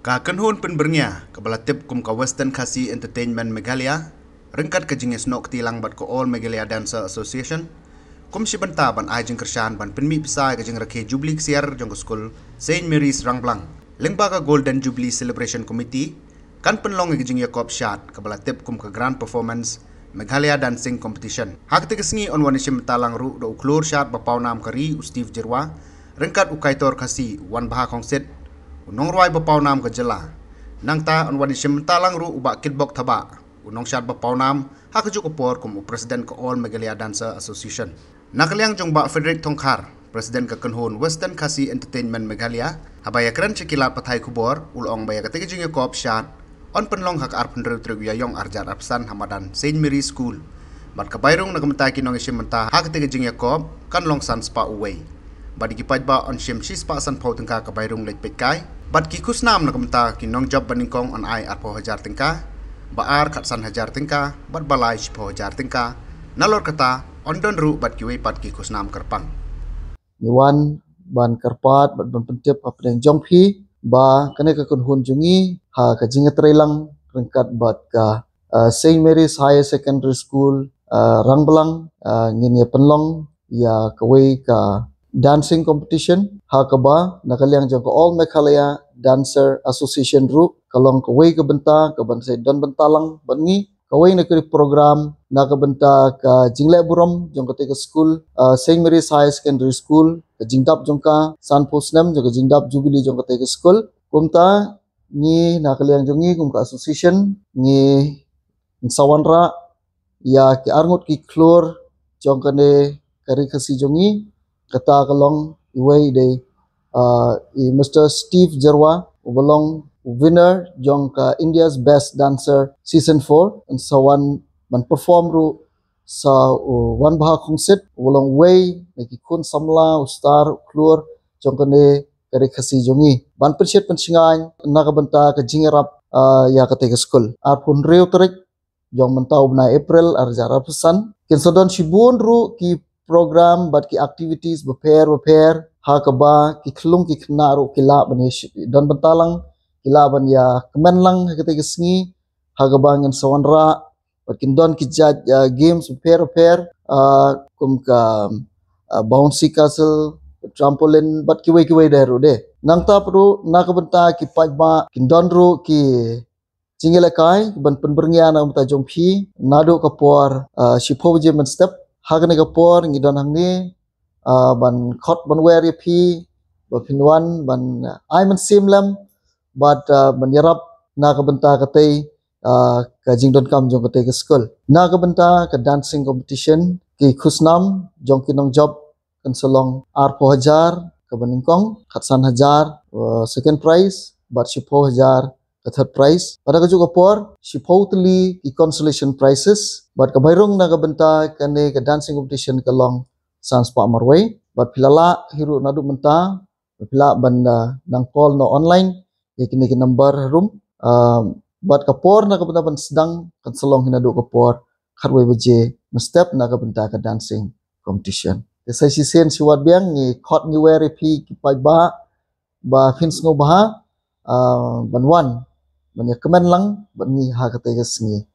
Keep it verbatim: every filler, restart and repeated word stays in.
Ka kynhun pynbyrngia kaba la tip kum ka Western Khasi Entertainment Meghalaya, ryngkat ka jingïasnoh kti lang bad ka All Meghalaya Dancer Association, kum shi bynta ban ai jingkyrshan ban pynmih pisa ïa ka jingrakhe Jubilee ksiar jong ka skul Saint Mary's Rangblang, lyngba ka Golden Jubilee Celebration Committee, kan pynlong ïa ka jingïakop shad kaba la tip kum ka Grand Performance Meghalaya Dancing Competition. Ha kata ka sngi yn wan ïashim bynta lang ruh da u khlur shad ba pawnam ka ri u Steve Jyrwa, ryngkat u Kaitor Khasi u Wanbha Khongsit, u nongrwai ba pawnam ka jylla. Nangta yn wan ïashim bynta lang ruh u Bah Kitbok Thabah, u nongshad ba pawnam, ha kajuh ka por kum u President ka All Meghalaya Dancer Association. Na ka liang jong Bah Frederick Thongkhar, President ka kynhun Western Khasi Entertainment Meghalaya, haba ïakren sha ki lad pathai khubor, u la ong ba ïa kata ka jingïakop shad yn pynlong ha ka arphew hynriew tarik u Ïaïong arhajar arphew san ha madan Saint Mary School. Bad ka bai rung na ka bynta ki nongïashim bynta ha kata ka jingïakop kan long san spah uwei. Bad ïa ki paidbah yn shim shi spah sanphew tyngka ka bai rung leit peitkai. Bad ki khusnam na ka bynta ki nongjop ba nyngkong yn ai arphew hajar tyngka, ba ar khatsan hajar tyngka, bad ba lai shiphew hajar tyngka. Nalor kata, yn don ruh bad kiwei pat ki khusnam kyrpang. Ngi wan ban kyrpad bad ban pyntip hapdeng jong phi ba kane ka kynhun jong ngi ha ka jingïatreilang ryngkat bad ka, uh, Saint Mary's Higher Secondary School, uh, Rangblang, uh, ngin ïa pynlong ïa kawei ka dancing competition ha kaba na ka liang jong ka All Meghalaya Dancer Association ruh ka long kawei ka bynta kaban sa don bynta lang bad ngi. Kawei na ka program na ka bynta ka jingleh burom jong kata ka skul, uh, Saint Mary's Higher Secondary School, ka jingdap jong ka sanphew snem jong ka jingdap Jubilee jong kata ka skul. Kumta ngi na ka liang jong ngi kum ka association ngi sa wanrah ïa ki arngut ki khlur jong kane ka ri Khasi jong ngi. Kata ka long iwei de, uh, i Mister Steve Jyrwa, uba long winner jong ka India's Best Dancer Season four, yn sa wan ban perform ruh sa u Wanbha Khongsit, uba long wei na ki khun samla, u star, u khlur jong kane ka ri Khasi jong ngi. Ban pynshet pynshngaiñ na ka bynta ka jingïarap, uh, ïa kata ka skul. Arphew hynriew tarik jong mynta u bnai April arhajar arphew san. Kin sa don shibun ruh ki program bad ki activities bapher bapher ha kaba ki khyllung ki khynnah ruh ki lah ban ïa shi-, don bynta lang, ki lah ban ïa kmen lang ha kata ka sngi ha kaba ngin sa wanrah. Bad kin don ki jait, uh, games bapher bapher, uh, kum ka, uh, bouncy castle, trampoline, bad kiwei kiwei de ruh de. Nangta pat ruh na ka bynta ki paidbah kin don ruh ki jingïalehkai ban pynbyrngia na ka bynta jong phi naduh ka por, uh, shiphew baje mynstep. Ha kane ka por ngi don hangne, uh, ban khot ban wer ïa phi ba phin wan ban, uh, ai mynsiem lem bad, uh, ban ïarap na ka bynta katei, uh, ka jingdonkam jong katei ka skul. Na ka bynta ka dancing competition, ki khusnam jong ki nongjop kan sa long arphew hajar kaba nyngkong, khatsan hajar, uh, second prize, bad shiphew hajar ka third prize. Bad ha kajuh ka por shiphew tylli ki consolation prizes. Bad ka bai rung na ka bynta kane ka dancing competition ka long san spah marwei. Bad phi la lah hi ruh naduh mynta, phi lah ban, uh, nang call noh online ïa kine ki number harum. Um, bad ka por na ka bynta ban sdang kan sa long hi naduh ka por khatwei baje mynstep na ka bynta ka dancing competition. Te sa shisien shi wat biang ngi khot ngi wer ïa phi ki paidbah ba phin sngewbha, uh, ban wan ban ïa kmen lang bad ngi ha katei ka sngi.